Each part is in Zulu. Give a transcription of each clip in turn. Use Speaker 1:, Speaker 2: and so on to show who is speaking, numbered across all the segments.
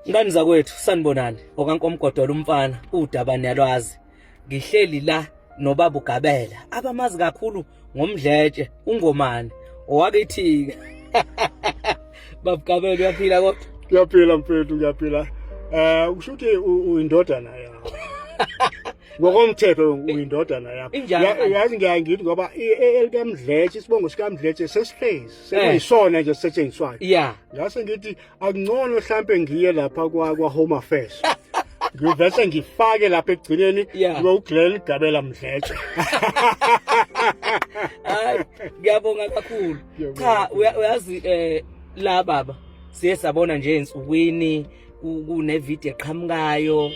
Speaker 1: Ngani zakwethu, sanibonani. OkaNkomgodola umfana, udaba niyalwazi. Ngihleli la nobaba uGabela, abamazi kakhulu ngoMdletshe, uNgomane, owakithi. Baba Gabela, uyaphila kodwa?
Speaker 2: Ngiyaphila mfethu, ngiyaphila. Usho ukuthi uyindodana yakho. Ngokomthetho uyindodana yakho.
Speaker 1: Injalo.
Speaker 2: Yazi ngiyaye ngithi ngoba elikaMdletshe, isibongo sikaMdletshe sesihlezi, sekuyisona nje sisetshenziswayo. Ngase ngithi akungcono mhlambe ngiye lapha kwa Home Affairs. Ngivese ngifake lapha ekugcineni ngibe uGlenn Gabela Mdletshe.
Speaker 1: Hayi, ngiyabonga kakhulu. Cha, uyazi la baba siye sabona nje ensukwini kune video eqhamukayo,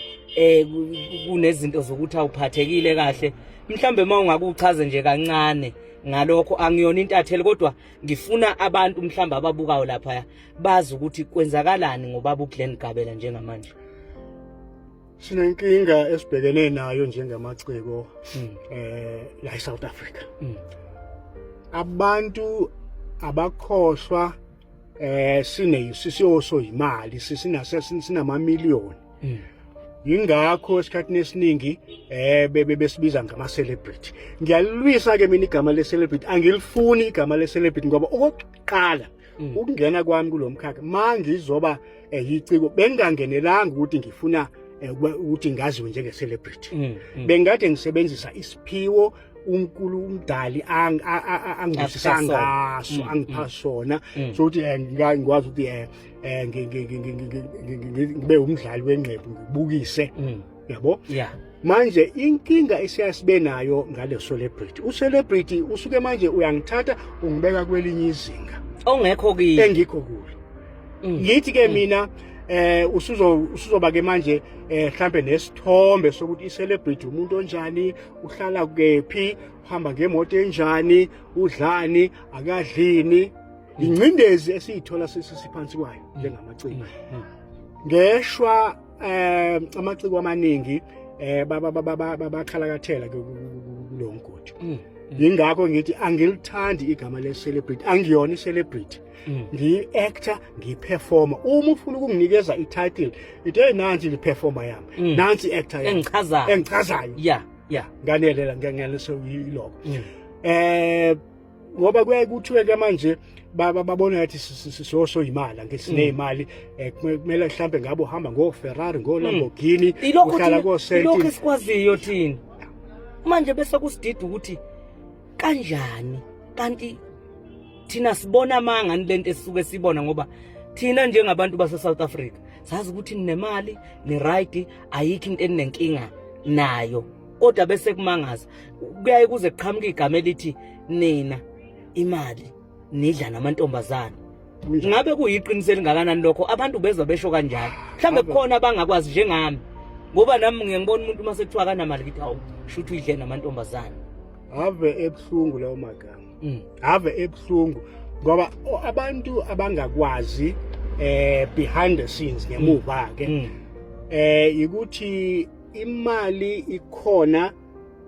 Speaker 1: kunezinto zokuthi awuphathekile kahle. Mhlambe uma ungakuchaze nje kancane ngalokho, angiyona intatheli kodwa ngifuna abantu mhlawumbe ababukayo lapha bazi ukuthi kwenzakalani ngobaba uGlenn Gabela njengamanje.
Speaker 2: Sinenkinga esibhekene nayo njengamaciko la eSouth Africa. Abantu abakhohlwa sine sisiyoso imali, sinama million. Yingakho esikhathini esiningi bebe besibiza ngama celebrity. Ngiyalwisa ke mina igama le celebrity, angilifuni igama le celebrity ngoba okokuqala ukungena kwami kulomkhakha mangizoba yiciko bengangenelanga ukuthi ngifuna ukuthi ngaziwe njenge celebrity. Bengikade ngisebenzisa isiphiwo uNkulu umdali angibusisa ngaso, angipha sona, so ukuthi ngikwazi ukuthi ngibe umdlali wengqephu ngibukise, yabo. Manje inkinga esiyasibe nayo ngale celebrity, u-celebrity usuke manje uyangithatha ungibeka kwelinye izinga
Speaker 1: ongekho kiyo,
Speaker 2: engikho kulo. Ngithi ke mina usuzoba ke manje mhlambe nesithombe sokuthi i-celebrity umuntu onjani, uhlala kephi, uhamba ngemoto enjani, udlani, akadlini. Ingcindezi esiyithola sisiphansi kwayo njengamaciko. Ngeshwa amaciko amaningi bakhalakathela kulo mgodi. Yingakho ngithi angilithandi igama le celebrity, angiyona i-celebrity. Ngiyi-actor, ngiyi-performer. Uma ufuna ukunginikeza i-title, ithe nansi i-performer yami, nansi i-actor yami
Speaker 1: engichazayo,
Speaker 2: engichazayo. Nganelela ngiyanelisa yilokho. Ngoba kuyaye kuthiwe ke manje babona ngathi sisoso imali, angithi sineyimali, kumele mhlambe ngabe uhamba ngo Ferrari, ngo Lamborghini, uhlala ko
Speaker 1: Senti. Ilokho esikwaziyo thina manje, bese kusidida ukuthi kanjani kanti thina sibona amanga lento esisuke sibona, ngoba thina njengabantu base South Africa sazi ukuthi ninemali, ni right, ayikho into eninenkinga nayo, kodwa bese kumangaza kuyaye kuze kuqhamuka igama elithi nina imali nidla namantombazana. Ngabe kuyiqiniso elingakanani lokho? Abantu bezwa besho kanjalo, mhlambe kukhona abangakwazi njengami, ngoba nami ngiye ngibona umuntu uma sekuthiwa akanamali ngithi hawu, shuthi uyidle namantombazana.
Speaker 2: Ave ebuhlungu lawo magama, ave ebuhlungu ngoba abantu abangakwazi behind the scenes, ngemuva ke, ukuthi imali ikhona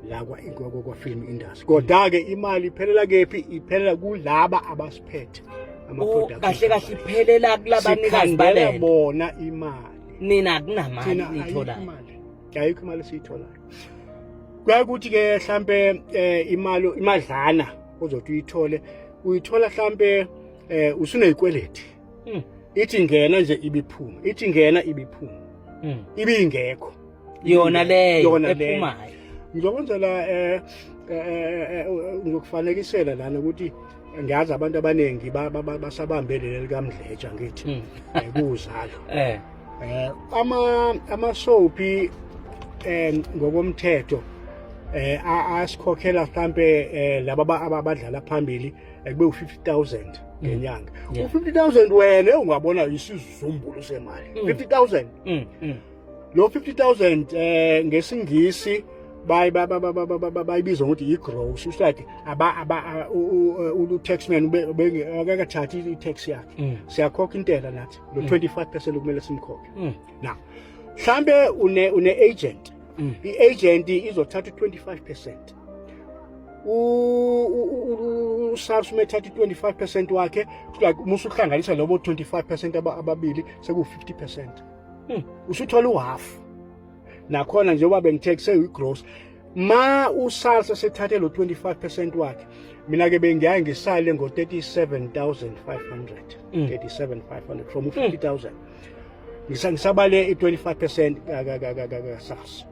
Speaker 2: la kwa film industry, kodwa ke imali iphelela kephi? Iphelela kulaba abasiphethe,
Speaker 1: ama production. Kahle kahle iphelela kulabanikazi
Speaker 2: balento bona imali.
Speaker 1: Nina akunamali niyitholayo?
Speaker 2: Ayikho imali esiyitholayo. Kuyaye ukuthi ke mhlambe imali, imadlana ozothi uyithole, uyithola mhlambe usunezikweleti. Ithi ngena nje ibiphuma, ithi ngena ibiphuma, ibingekho.
Speaker 1: Yona leyo ephumayo.
Speaker 2: Ngizokwenzela ngizokufanekisela lana ukuthi ngiyazi abantu abaningi basabambe leli likaMdletshe, ngithi kuzalo ama soapie ngokomthetho asikhokhela mhlambe laba abadlala phambili kube u50000 ngenyanga. U50000 wena ungabona isizumbulu semali, 50000. Lo 50000 ngesingisi bayibiza ngokuthi i-gross. It's like aba aba u taxman akakathathi i-tax yakhe. Siyakhokha intela nathi, lo 25% okumele simkhokhe. Now mhlambe une agent, i-agent izothatha u25%. U-SARS uma ethatha i-25% wakhe, like uma usuhlanganisa lobo 25% ababili seku-50%. Usuthola uhalf nakhona, njengoba bengithe kuseyi-gross. Ma uSARS sethathe lo 25% wakhe, mina ke bengiyaye ngisale ngo-37,500, 37,500 from u-50,000. Ngisabale i-25% ka-SARS.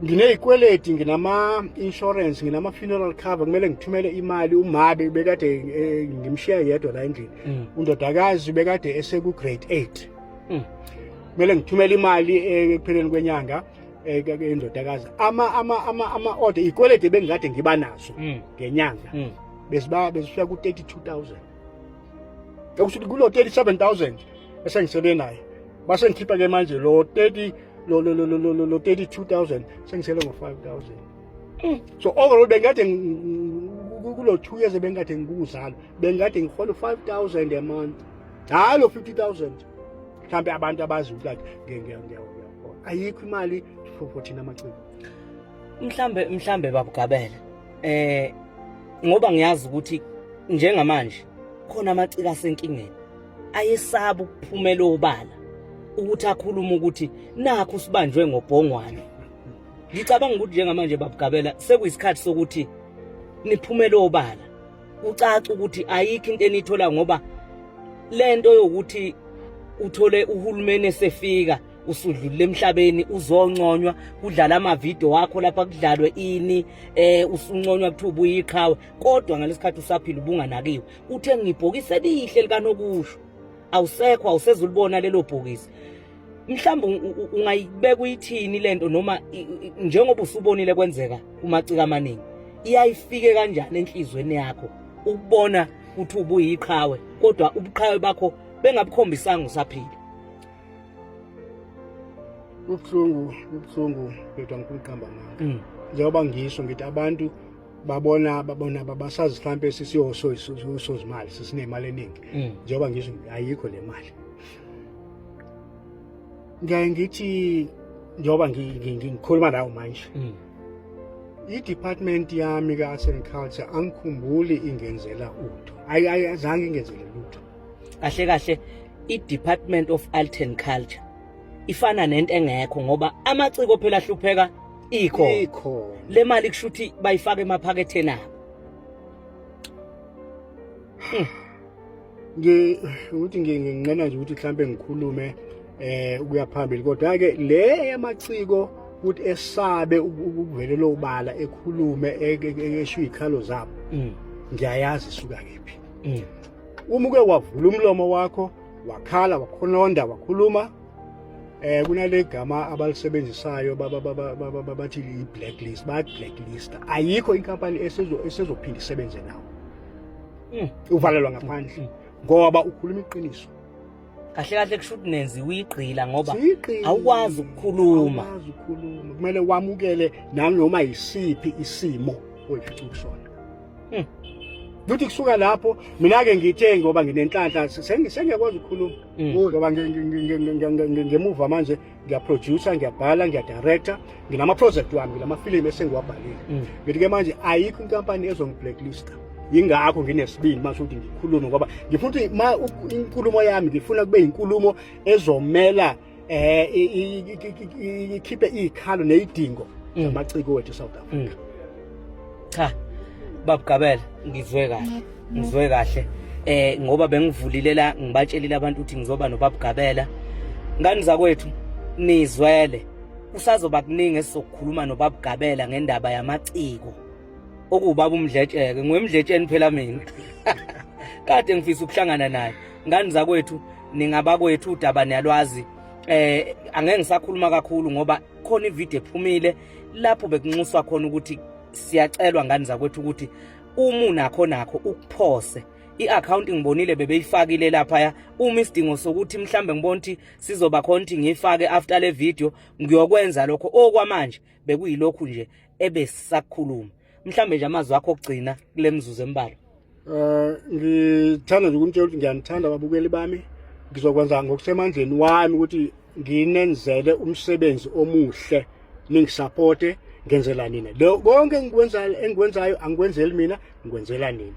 Speaker 2: Ngineyikweleti, nginama-insurance, nginama-funeral cover, kumele ngithumele imali. Umabe bekade ngimshiya yedwa la endlini. Undodakazi bekade eseku-grade 8. Kumele ngithumele imali ekupheleni kwenyanga indodakazi. Ama order, ikweleti bengikade ngiba nazo ngenyanga besiba besifika ku 32,000. Okusho ukuthi kulo 37,000 esengisele naye, base ngikhipha ke manje lo 30 lo lo lo lo lo lo 32,000, sengisele ngo 5,000. So overall bengikade kulo 2 years bengikade ngikuzalo, bengikade ngihola 5000 a month, hayi lo 50,000. Mhlawumbe abantu abazi ukuthi like ngiyahola, ayikho imali for thina amaciko.
Speaker 1: Mhlambe babugabele, ngoba ngiyazi ukuthi njengamanje khona amaciko asenkingeni, ayesaba ukuphumela obala ukuthi akhulume ukuthi nakho sibanjwe ngobhongwane. Ngicabanga ukuthi njengamanje, babugabela, sekuyisikhathi sokuthi niphumele obala, kucaca ukuthi ayikho into enithola, ngoba lento yokuthi uthole uhulumeni esefika usudlulile emhlabeni, uzonconywa, kudlala amavidiyo wakho lapha, kudlalwe ini, usunconywa, kuthiwa ubuyiqhawe, kodwa ngalesikhathi usaphila ubunganakiwe. Uthe ngibhokisi elihle likanokusho, awusekho, awusezulibona lelo bhokisi. Mhlawumbe ungayibeka uyithini lento, noma njengoba usubonile kwenzeka kumaciko amaningi, iyayifike kanjani enhlizweni yakho ukubona ukuthi ubuyiqhawe, kodwa ubuqhawe bakho bengabukhombisanga usaphila?
Speaker 2: Kubuhlungu, kubuhlungu, kodwa ngifuna ukuqamba amanga. Njengoba ngisho ngithi abantu babona basazi mhlampe sisiyosozimali, sisinemali eningi. Njengoba ngisho, ayikho le mali. Ngiyaye ngithi njengoba ngikhuluma nawe manje, i-department yami ka-Arts and Culture angikhumbuli ingenzela utho. Ayi, azange ingenzele lutho.
Speaker 1: Kahle kahle i-Department of Art and Culture ifana nento engekho, ngoba amaciko phela ahlupheka ikhona.
Speaker 2: Ikhona.
Speaker 1: Le mali kusho ukuthi bayifaka emaphaketheni abo.
Speaker 2: Ukuthi nginqena nje ukuthi mhlambe ngikhulume ukuya phambili, kodwa ke le yamaciko ukuthi esabe ukuvelela obala, ekhulume, esho izikhalo zabo, ngiyayazi isuka kephi. Uma uke wavula umlomo wakho, wakhala, wakhononda, wakhuluma, kunale gama abalisebenzisayo, bathi i-blacklist, baya-blacklist. Ayikho inkampani esezophinda isebenze nawo. Uvalelwa ngaphandle ngoba ukhuluma iqiniso.
Speaker 1: Kahle kahle kusho ukuthi nenziwe igqila, ngoba
Speaker 2: Siyigqila.
Speaker 1: awukwazi ukukhuluma.
Speaker 2: Awukwazi ukukhuluma, kumele wamukele nanoma yisiphi isimo oyifica kusona. Kuthi kusuka lapho mina-ke ngithe ngoba nginenhlanhla, sengiyakwazi ukukhuluma, ngoba ngemuva manje ngiyaproducer, ngiyabhala, ngiyadirector, nginama-project wami, nginamafilimu esengiwabhalile. Ngithi-ke manje ayikho inkampani ezongi-blacklista. Yingakho nginesibindi manje ukuthi ngikhulume, ngoba ngifuna ukuthi ma inkulumo yami, ngifuna kube inkulumo ezomela ikhiphe izikhalo nezidingo zamaciko wethu eSouth Africa.
Speaker 1: Cha, babugabela, ngizwe kahle, ngizwe kahle, ngoba bengivulile la, ngibatshelile abantu ukuthi ngizoba nobabugabela. Ngani zakwethu, nizwele, kusazoba kuningi esizokukhuluma nobabugabela ngendaba yamaciko, okuwubaba uMdletsheke. Ngwemdletsheni phela mina, kade ngifisa ukuhlangana naye. Ngani zakwethu, ningabakwethu, udaba niyalwazi. Angeke ngisakhuluma kakhulu ngoba khona ivideo ephumile lapho bekunxuswa khona ukuthi siyacelwa, ngani zakwethu, ukuthi uma unakho nakho ukuphose i-account. Ngibonile bebeyifakile laphaya. Uma isidingo sokuthi mhlambe ngibona ukuthi sizoba khona ukuthi ngiyifake after le video, ngiyokwenza lokho. Okwamanje bekuyilokhu nje ebesisakhuluma. Mhlambe nje amazwi akho okugcina kule mizuzu embalwa.
Speaker 2: Ngithanda nje ukunitshela ukuthi ngiyanithanda, ababukeli bami. Ngizokwenza ngokusemandleni wami ukuthi nginenzele umsebenzi omuhle, ningisupporte, ngenzela nina. Lo konke engikwenzayo, angikwenzeli mina, ngikwenzela nina.